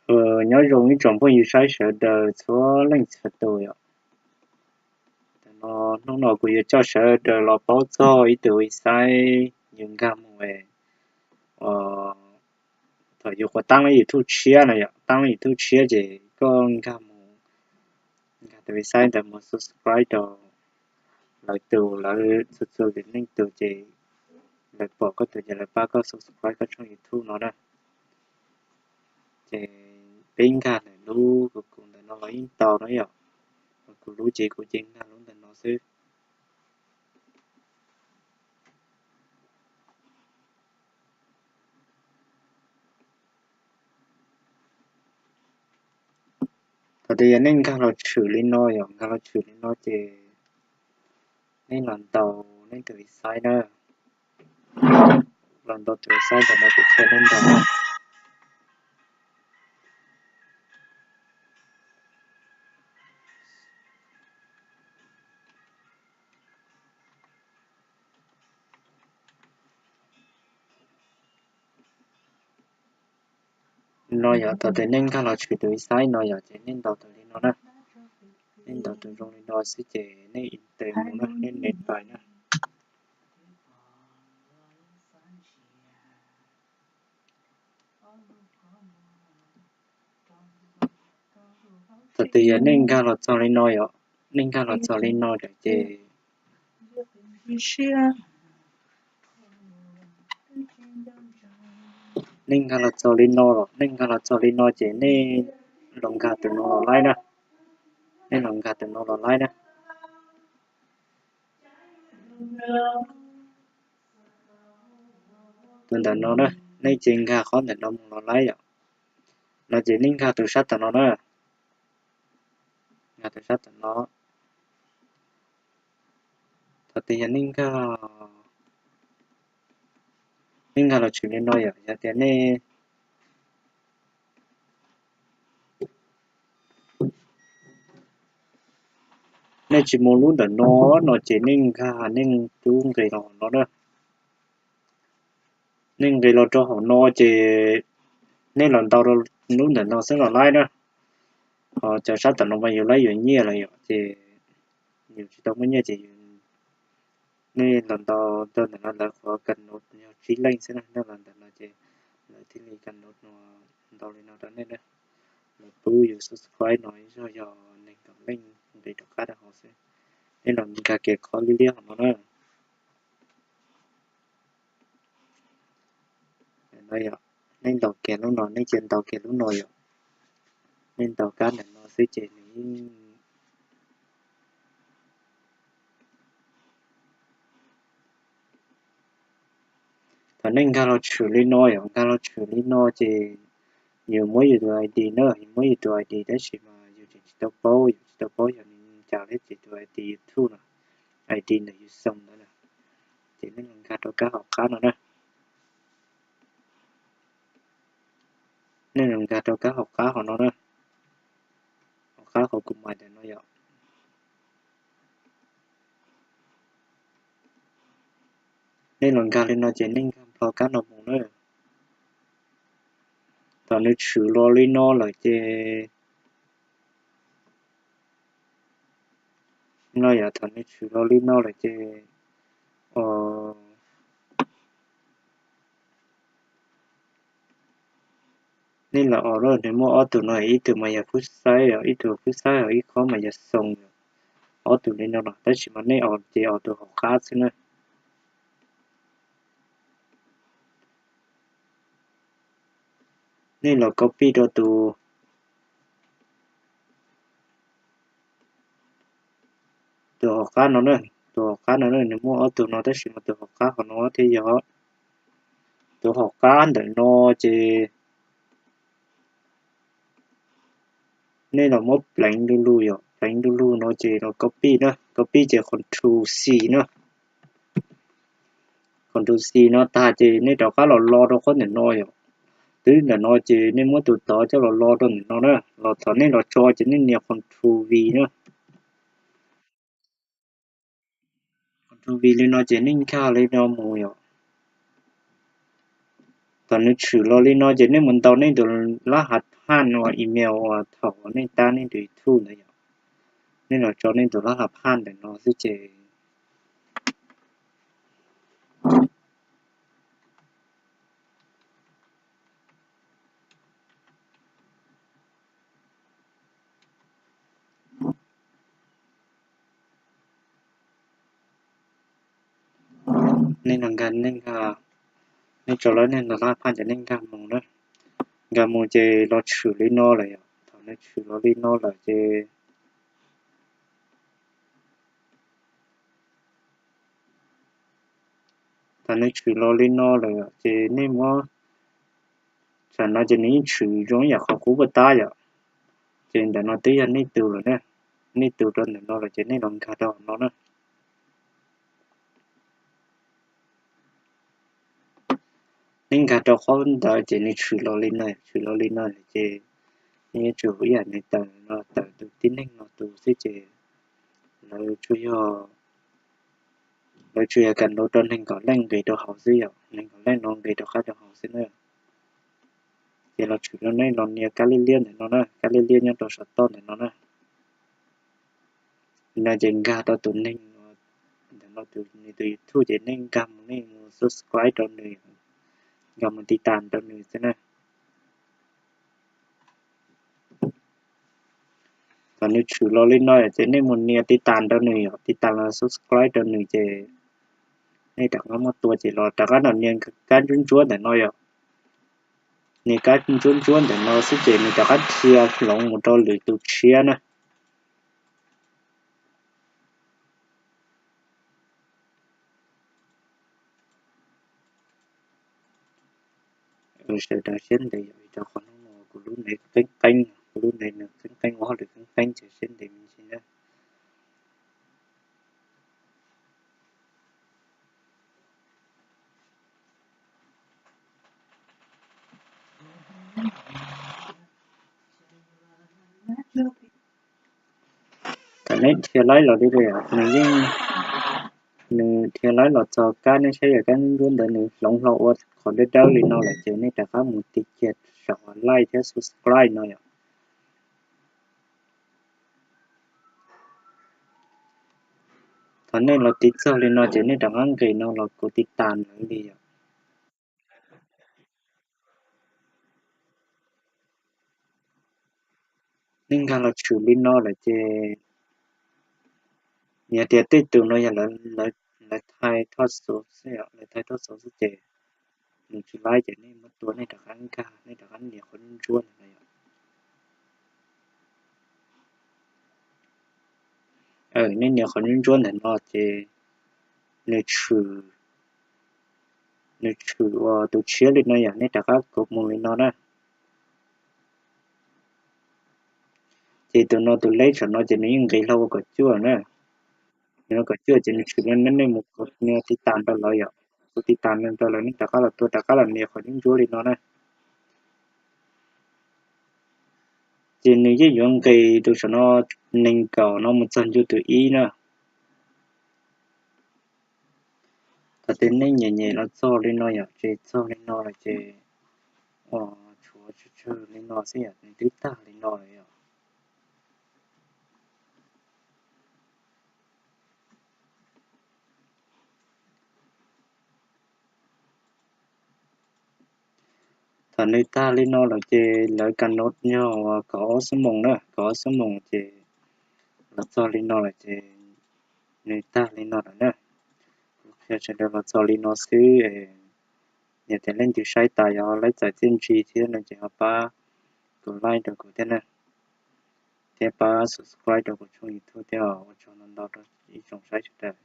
Nyob zoo ib tsoom phooj ywg saib sawv daws txhua leej txhua tus yom. Hnub no kuv yuav coj sawv daws los paub txog ib tug website yus nkag mus, thaum yus qhuav tab lub YouTube tshiab no yom, tab lub YouTube tshiab ces koj nkag mus, nkag tus website ntawd mus subscribe rau lawv tus, lawv txhua txhua tus neej tus ces lawv pom koj tus ces lawv pab koj subscribe koj tshooj YouTube no na. Ces peb nkag ntawm lub kuv, kuv ntawm no los yeej tau no yom. Kuv lub ces kuv ces nkag lub ntawm no xwb. Thaum twg yog nej nkag los tshwm li no yom, nkag los tshwm li no ces nej los ntaus nej tus website na. Los ntaus tus website ntawm no kuv qhia nej ntaus. No yog thaum twg nej nkag los tshwm tus website no yom ces nej ntaus tus li no na. Nej ntaus tus zoo li no xwb ces nej enter mus na, nej next pais na. Thaum twg yog nej nkag los txog li no yom, nej nkag los txog li no lawm ces nej nkag los txog li no los, nej nkag los txog li no ces nej los nkag tus no los laib na. Nej los nkag tus no los laib na. Tus ntawm no na, nej ces nkag qhov ntawm no mus los laib yom. No ces nej nkag tus sab tom no na. Nkag tus sab tom no. Thaum twg yog nej nkag, nej nkag los tshwm li no yom, yog tias nej, nej tsis mus lub ntawm no, no ces nej nkag, nej rub nqis los hauv no na. Nej nqis los rau hauv no ces nej los ntaus lub ntawm no xwb los laib na. Ho cov sab tom no mas yus laib yuav nyiaj lawm yom, ces yus tsis tau muaj nyiaj ces nej los ntaus rau ntawm no, lawv qhuav kas no yog tsib leej xwb na, nej los ntawm no ces lawv thiaj li kas no, ntaus li no rau nej na. Lawv pub yus subscribe no ib zaug yog nees nkaum leej nqis rov qab rau hauv xwb. Nej los nkag kiag qhov liab liab hauv no na. No yom, nej ntaus kiag lub no, nej cia ntaus kiag lub no yom. Nej ntaus kab ntawm no xwb ces nws yeej, thaum nej nkag los tshwm li no yom, nkag los tshwm li no ces yus muab yus tus ID na, yus muab yus tus ID tab sis mas yus tseem tsis tau paub, yus tsis tau paub yog nws cas thiab ces tus ID YouTube no, ID ntawm yus xoo ntawd na. Ces nej los nkag rau kab hauv qab no na. Nej los nkag rau kab hauv qab hauv no na. Hauv qab qhov kuv mais ntawm no yom. Nej los nkag li no ces nej nkag nplho kab no mus na. Thaum nws tshwm los li no lawm ces, no yom, thaum nws tshwm los li no lawm ces, nej los os, nws muaj ob tug no, ib tug mas yog phwb xaib os, ib tug phwb xaib os, ib khob mas yog xoo os. Ob tug li no los tab sis mas nej os ces os tus hauv qab xwb na. Nej los copy rau tus, tus hauv qab no na, tus hauv qab no na, nws muaj ob tug no tab sis mas tus hauv qab hauv no thiaj yog, tus hauv qab ntawm no ces nej los muab pleev du lug yom, pleev du lug no ces los copy na, copy ces control C na. Control C no tag ces nej rov qab los lo rau qhov ntawm no yom. Twb ntawm no ces nej muab tus tod coj los lo rau ntawm no na, los thaum nej los tso ces nej nias control V na. Control V li no ces nej nkag li no mus yom. Thaum nws tshwm los li no ces nej mus ntaus nej tus lab hav phaj uas email uas thaum uas nej tab nej tus YouTube ntawd yom. Nej los tso nej tus lab hav phaj ntawm no xwb ces nej los nkag, nej nkag, nej tso lawm nej tus lab hav phaj ces nej nkag mus na. Nkag mus ces los tshwm li no lawm yom. Thaum nws tshwm los li no lawm ces Thaum nws tshwm los li no lawm ces nej muab, tam no ces nws yeej tshwm zoo ib yam qhov kuv paj tab yom. Ces ntawm no twb yog nej tus lawm na. Nej tus rau ntawm no lawm ces nej los nkag rau no na. Nej nkag rau qhov ntawd ces nws tshwm los li no, tshwm los li no ces nej yuav tsum ib yam nws tawm no, tawm tus tib neeg no tus xwb ces lawv tsuas yog, lawv tsuas yog kam ntaus rau neeg kaum leej nqis rau hauv xwb yom, neeg kaum leej no nqis rov qab rau hauv xwb na. Ces los tshwm rau nej los nias kab liab liab ntawm no na, kab liab liab nyob rau saum toj ntawm no na. Li no ces nkag rau tus neeg ntawm no, nws tus YouTube ces nej nkag mus, nej mus subscribe rau nws, nkag mus tiv tas rau nws xwb na. Thaum nws tshwm los li no ces nej mus nias tiv tas rau nws yom, tiv tas los subscribe rau nws ces nej rov qab muab tua ces los rov qab los nias kab ntsuab ntsuab ntawm no yom. Nias kab ntsuab ntsuab ntawm no xwb ces nws rov qab dhia hloov mus rau lwm tus tshiab na. Sawv daws siab ntev yom, vim rau qhov hnub no kuv lub nev qeeb qeeb, kuv lub nev nws qeeb qeeb ua hauj lwm qeeb qeeb ces siab ntev me ntsis na. Thaum neb dhia laib los li, nws yeej, nws dhia laib los txog kab, neb saib yog kab ntsuab ntsuab ntawd nws hloov hlo ua qhov dawb dawb li no lawm ces nej rov qab mus tiv kiag saum like thiab subscribe no yom. Thaum nej los tiv txog li no ces nej rov qab nqis no los kuv tiv tas lawv li yom. Nej nkag los tshwm li no lawm ces yog tias tej tus no yog lawv thaij thoj xov xwb, lawv thaij thoj xov xwb ces nws tsis laib ces nej muab tua, nej rov qab nkag, nej rov qab nias qhov ntsuab ntawm no yom. Nej nias qhov ntsuab ntsuab ntawm no ces nws tshwm, nws tshwm ua tus tshiab li no yom, nej rov qab kuv mus li no na. Ces tus no tus leb saum no ces nws yeej nqis hlo ua kaum cuaj na. Nws ua kaum cuaj ces nws tshwm li no, nej mus kuv nias tiv tas rau lawv yom, kuv tiv tas rau lawv, nej rov qab los tua, rov qab los nias qhov ntsuab ntsuab li no na. Ces nws yeej yuav nqis rau saum no, nees nkaum no mus txog ntu tus ib na. Thaum twg nej nyem nyem los txog li no yom, ces txog li no lawm ces tshuav tsawg tsawg li no xwb yom, nws twb tag li no lawm yom. Thaum nws tag li no lawm ces lawv kam no yog kaum ob xuab moos na, kaum ob xuab moos ces los txog li no lawm ces nws tag li no lawm na. Kuv qhia sawv daws los txog li no xwb. Yog tias leej twg saib tas yog laib txais txiaj ntsig thiab no ces ho pab kuv like rau kuv thiab na, thiab pab subscribe rau kuv tshooj YouTube thiab. Ua tsaug ntau ntau rau ib tsoom saib sawv daws.